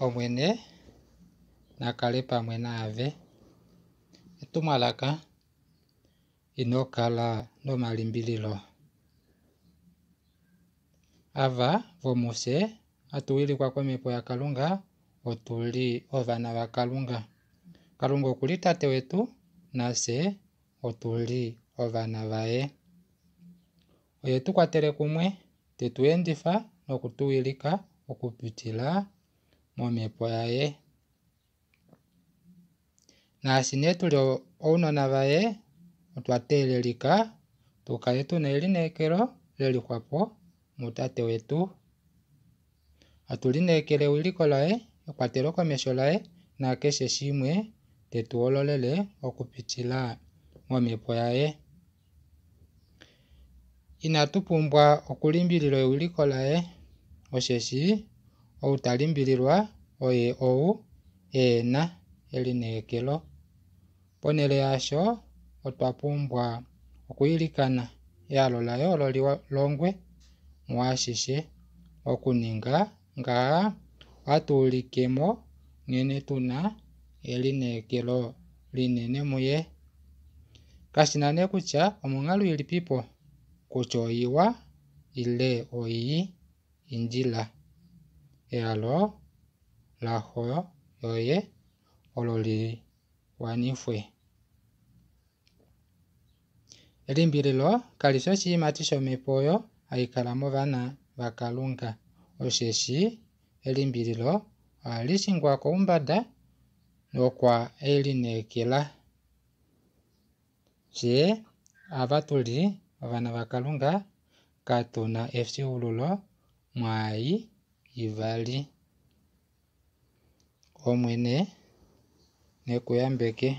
Omwene na kale pamwe naave. Etumwalaka, Ino kala nomalimbililo. Ava vomufye hatu wilikwa komhepo yaKalunga otu li ovana vaKalunga. Kalunga oku li Tate wetu, nafye otu li ovana vaye. Oye tu kwatele kumwe, te tu endifa noku tu wilika okupitila momhepo yaye. Naashi nee tu li ounona vaye, otwa teelelika tu kale tu na elineekelo le lixwa po muTate wetu. Hatu lineekele ewiliko laye, ekwatelo komesho laye nakeshe shimwe te tu hololele okupitila momhepo yaye. Inatu pumbwa okulimbililwa ewiliko laye, osheshi ou ta limbililwa oye ou e na elineekelo. Ponhele yaasho, otwa pumbwa okwiilikana ehalo laye olo li longwe muashishe. Okuninga ngaha, ohatu ulike mo nghene tu na elineekelo linene muye. Kashi na nee kutya omonghalo ilipipo, kutya oiwa ile oii, indila ehalo laXo yoye olo li wanifwe. Elimbililo kali fi oshiimati shomhepo oyo hai kala movana vaKalunga, osheshi elimbililo ohali shingwa koumbada nokwa elineekela. Fye ava tu li ovana vaKalunga katu na efyuululo mwaai ivali. Omwene ne ku yambeke.